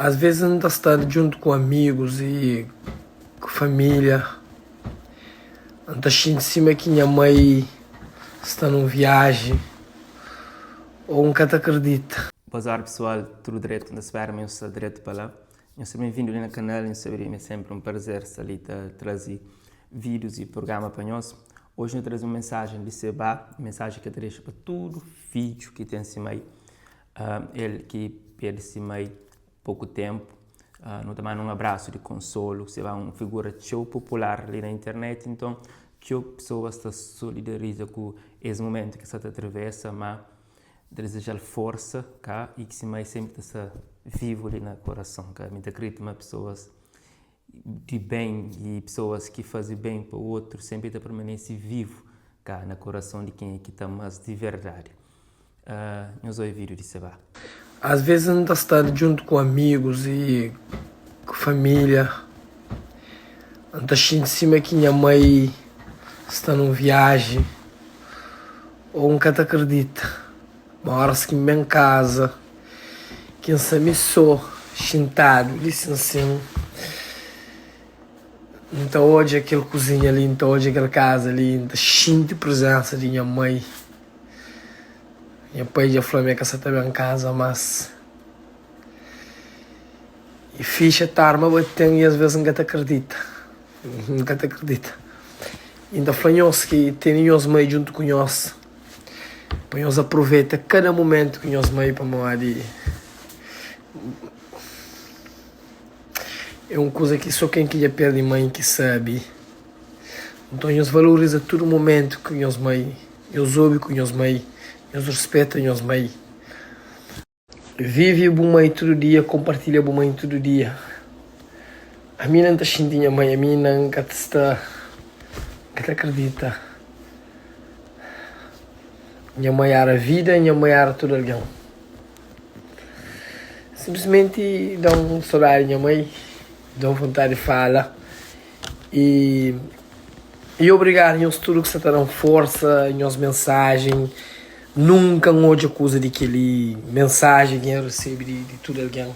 Às vezes N ta sta djuntu ku amigus i ku família, N ta xinti sima ki nha mai sta nun viaji ô N ka ta kridita. Boa pessoal, tudu dretu? N ta spera ma nhos sta dretu pa la. Nhos sta ben-vindu li na kanal, nhos sabe di mi é senpri un prazer sta li ta traze vídius i prugrama pa nhos. Oji nu traze un mensajen di Sebá, un mensajen ki el ta dexa pa tudu fidju ki ten si mai. El ki perde si mai poku ténpu. Nu ta manda un abrasu di konsolu. Sebá un figura txeu popular li na internet, nton txeu pesoas ta solidariza ku es mumentu ki el sta ta atravesa, má N ta dizeja-l forsa, ka, i ki si mai sénpri ta sta vivu li na korason, ka. Mi ta kridita ma pesoas di ben i pesoas ki faze ben pa otu sénpri ta permanese vivu, ka, na korason di kenha ki ta ama-s di verdadi. Nhos oi vídiu di Sebá. Às vezes N ta sta djuntu ku amigus i ku família, N ta xinti sima ki nha mai sta nun viaji ô N ka ta kridita ma óras ki N ben kaza ki N sta mi sô xintadu li sin sin. N ta odja kel kuzinha li, N ta odja kel kaza li, N ta xinti prizensa di nha mai. Nha pai dja fla ma el ka sa ta ben kaza más. I fixa ta arma baten i asves N ka ta kridita, N ka ta kridita. I N ta fla nhos ki tene nhos mai djuntu ku nhos, pa nhos apruveita kada mumentu ku nhos mai pamodi. É un kuza ki sô ken ki dja perde mãe ki sabe. Nton, nhos valoriza tudu momentu ku nhos mãe, nhos obi ku nhos mãe, nhos ruspeta nhos mãe. Vive bu mãe tudu dia, konpartilha bu mãe tudu dia. Ami na N ta xinti nha mãe, ami na N ka ta sta, N ka ta kridita. Nha mãe éra vida, nha mãe éra tudu algen. Simplesmenti da-m sodadi nha mai, da-m vontadi di fala i i obrigadu nhos tudu ki sta ta da-m forsa, nhos mensajen. Nunka N odja kuza di kel-li, mensajen ki N resebe di tudu algen.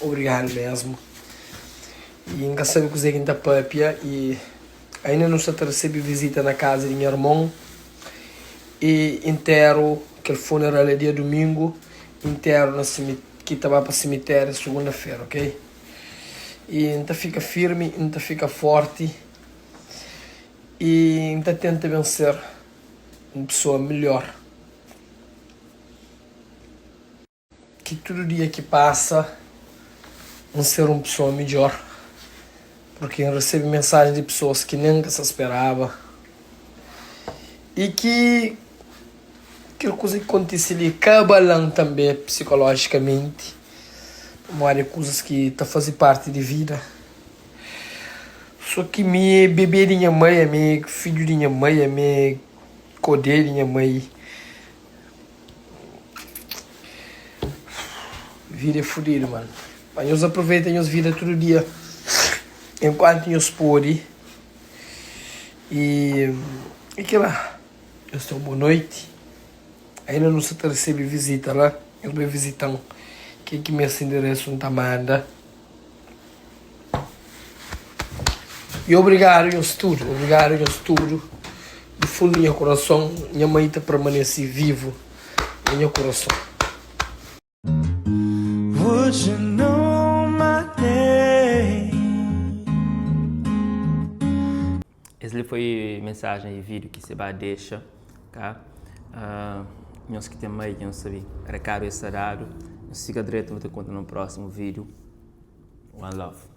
Obrigadu mesmu. I N ka sabe kuzê ki N ta pâpia i ainda nu sta ta resebe vizita na kaza di nha irmon. I interu kel funeral é dia dumingu, interu na simi ki ta ba pa simitério sugunda-fera, ok? I N ta fika firmi, N ta fika forti i N ta tenta ben ser un pesoa melhor. Ki tudu dia ki pasa N ser un pesoa midjor, purki N resebe mensajen di pesoas ki nen N ka sa speraba i ki kel kuza ki kontise li ka abala-m tanbe psikolojikamenti, pamodi é kuzas ki ta faze parti di vida. So ki mi é bebe di nha mai, ami é fidju di nha mai, ami é kodé di nha mai. Vida é fudidu mano. Ma nhos aproveita nhos vida tudu dia enkuantu nhos pode. I i kila. Nhos ten un bon noiti. Ainda nu sta ta resebe vizita la. Nhos bai vizita-m. Ken ki meste enderesu N ta manda. I obrigadu nhos tudu, obrigadu nhos tudu di fundu nha kurason, nha mai ta permanese vivu na nha kurason. Would you know my name? Es li foi mensajen i vídiu ki Seba dexa, ka? Nhos ki ten mai, nhos sabe rekadu es sta dadu. Nhos fika dretu, nu ta kontra na un prósimu vídiu. One love.